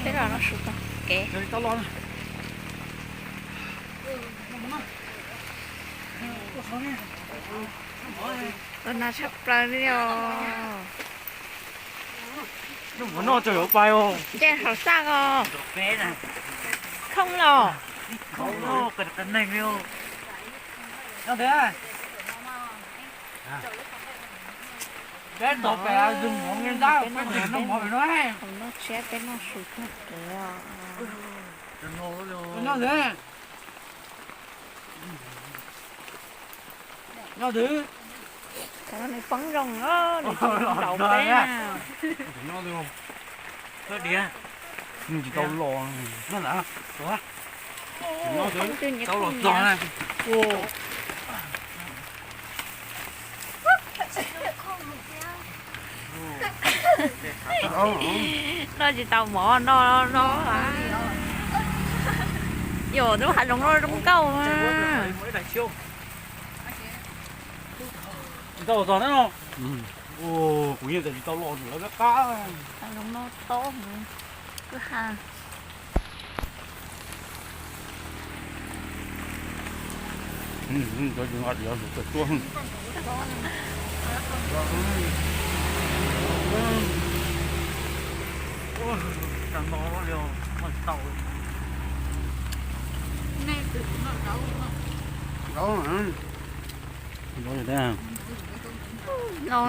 Peb los noj su tom kev. Los nag tshaj plaws li os. Noj tso yuav pais os. Nce hauv xaj os. Khoom los. Peb tau pem zws mov ntab, peb noj mov pem no. Khoom noj tshiab, peb noj su tag kev os. Noj twg? Noj twg? Cov no nws poob zoo, nws tsis zoo nraud peb na. Nws tsis tau los. Tau los txog na. Noj tsis tau mov no no. Yog lub hav zoov no zoo nkauj na. Tsis tau los txog na. Kuv yeej tias tsis tau los lawv qab qab. Hav zoov no tob heev. Kwj ha. Cov tsis nqa ces yuav tsum tuaj.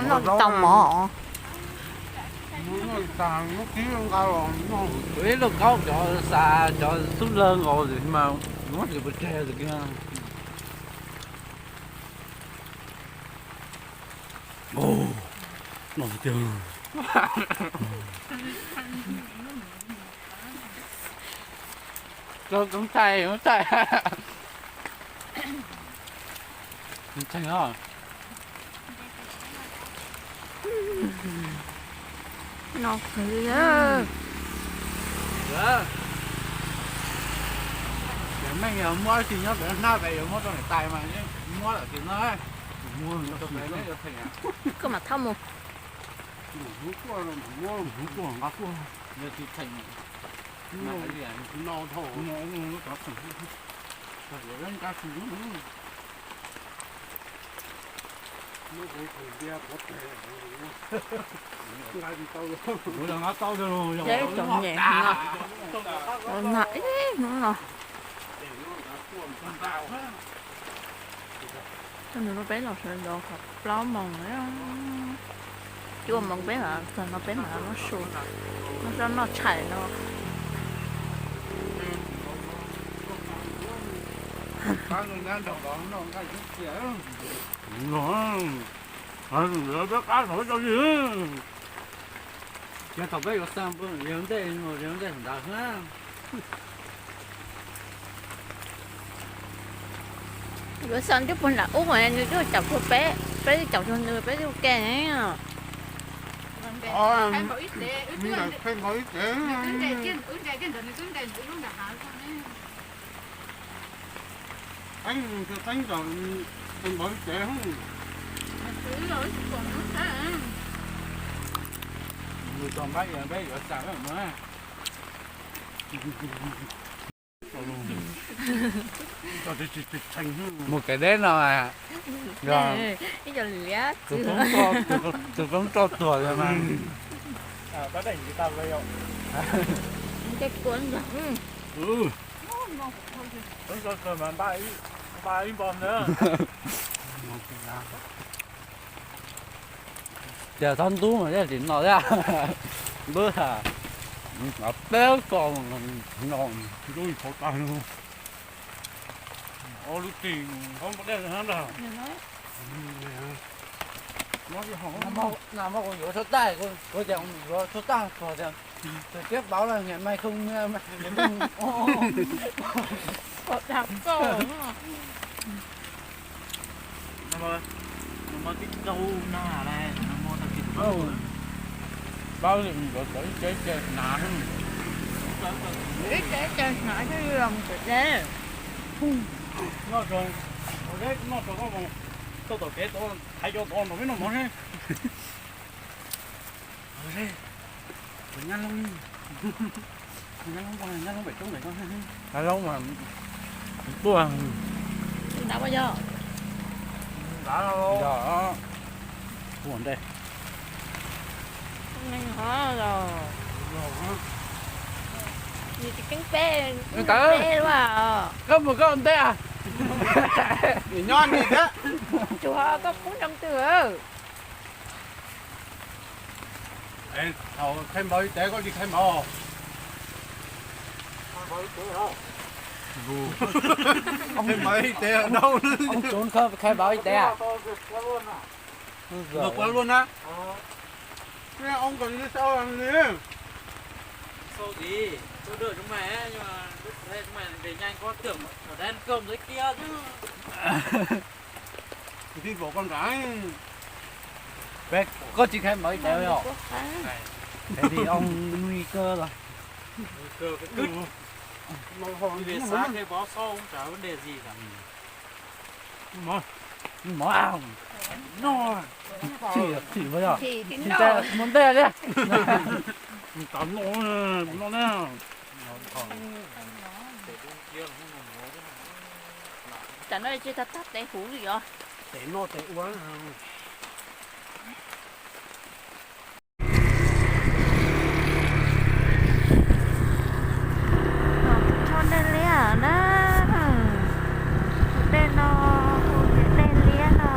Noj tsis tau mov. Ib lub kaub cov xav cov xub lawg nkaus mas muab tsis pus tseg tiag. Noj tiag. Cov txaij, txaij. Txaij os. No qhwv. Cov neeg yog muab ib tug nyob pem hnab pem yuav muab rau niam tais mas muab lawm tias no. Koj mam thauj mus. Hnub tuaj, hnub tuaj nqa tuaj. Yog tsis theem no dhau. Nqa tsis tau. Ib tsoom nyem no, nag ib hnub no. Nws no peb los sawv ntxov qhov plaub moos, cuaj moos peb mam txog no peb mam noj su, noj zoj noj tshais no. Peb qab thaum ib co li. Ces thaum peb yuav xa, yuav ntej, yuav ntej ntawd na. Yuav xa twb puag nram ub, nws twb caum tsuag peb, peb twb caum tsuag nws, peb twb ua ke ne. Peb npaum ib tsev. Teeb, teeb nram, teeb nram hav. Teeb nram, teeb nram, teeb npaum ib tsev. Nws txog npab, peb yuav xa peb mus. Mus kev deb no, tus poob roj tuag li mas. Npaj ib npab ntawd. Tias txhob ntub mas yog tim no thiab. Ntub, peb ko no ntub ib qhov tas. Ob lub tis nqaub npua dej ntag. Kuv yuav tshuaj tag, kuv tias yuav tshuaj tag, kuv tias tus twb paub lawm, niam mais không, niam mais không. Paub li nkawd cov ib tsev ib tsev hnav. Ib tsev ib tsev hnav thiaj li los mus tsev deb. Noj tso, noj tso koj mus tau tom kev tod, thaiv cov tod nrog peb noj mov seb. Tus nyab Looj, Hav zoov mas tuaj. Yog, ua ntej. Koj mus koj ntej. Nyob ntej thiab. Tsuas koj pub nroo twg. Thaum khai npav ib tev koj tsis khai npav. Khai npav ib tev, khai npav ib tev. Luag puas luaj na? Ông còn đi sau làm gì? Sau gì? Tôi đợi chúng mày ấy, nhưng mà lúc đấy chúng mày về nhanh quá, tưởng ở đây ăn cơm dưới kia chứ. Đi bộ con gái. Peb, koj tsis khai npav ib tev os. Thế thì ông nguy cơ rồi. Nguy cơ cái cứt. Đi về xã khai báo sau không trả vấn đề gì cả. Mov, mov ao. No. Chim, chim, chim, chim, mus ntej thiab. Tau no, no na. Tsam no tsis tau tag tes huv li os. Tes noj tes ua. Tho dej liab na. Tus dej no hu tias dej liab no.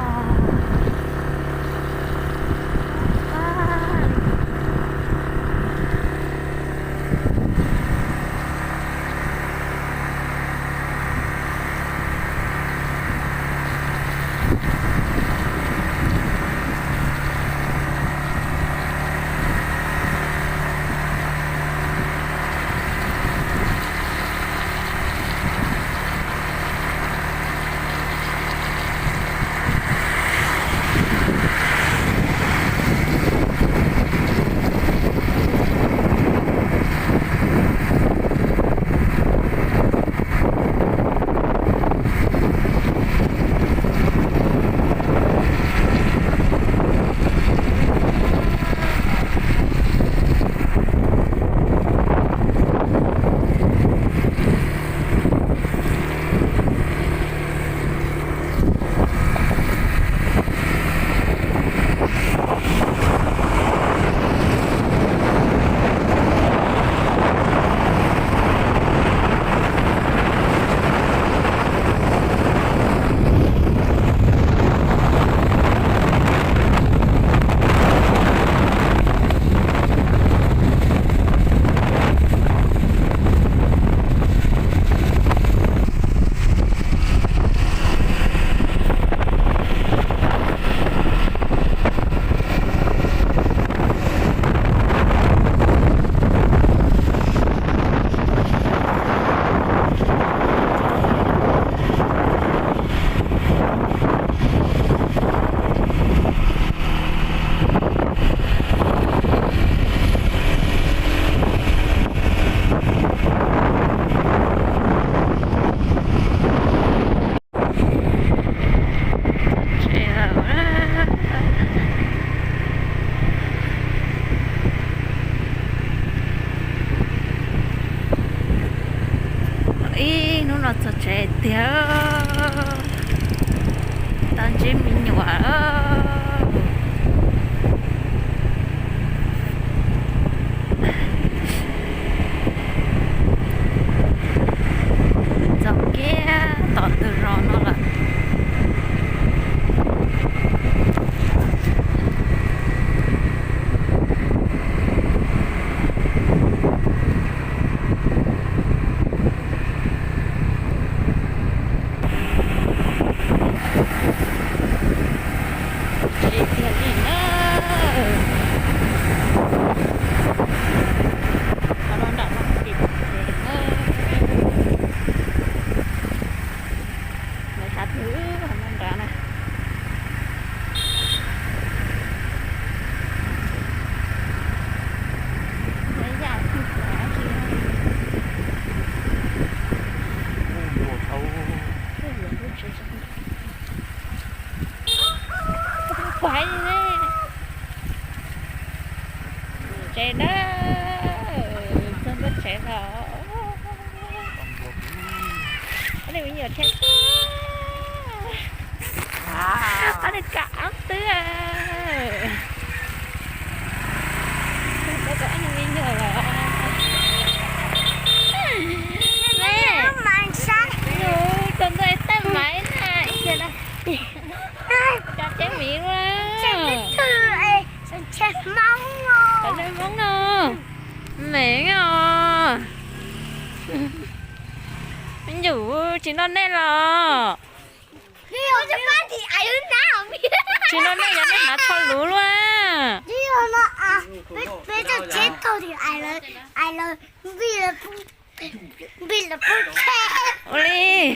Ib hnub no txog tsev tiag, tau ntsib me nyuam. Txog kiag tom ntug zos no lawm. Tsev tiag li na. Qhov no nram no tim tsev na. Lawv xav twg qhov no nrad na. Lawv yam twg xav tsis Kuv hais ne, tsev dawb. Ob niag me nyuam thiab. Ob niag kam ob twb. Ob niag me nyuam lawm. Yus tus ntuj tej maim na, cov teb miv ua. Cov neeg Hmoob no. Me os. Yus tsis noj nej los. Tsis noj nej, yog nej hnav tsho luv luaj. Ua li.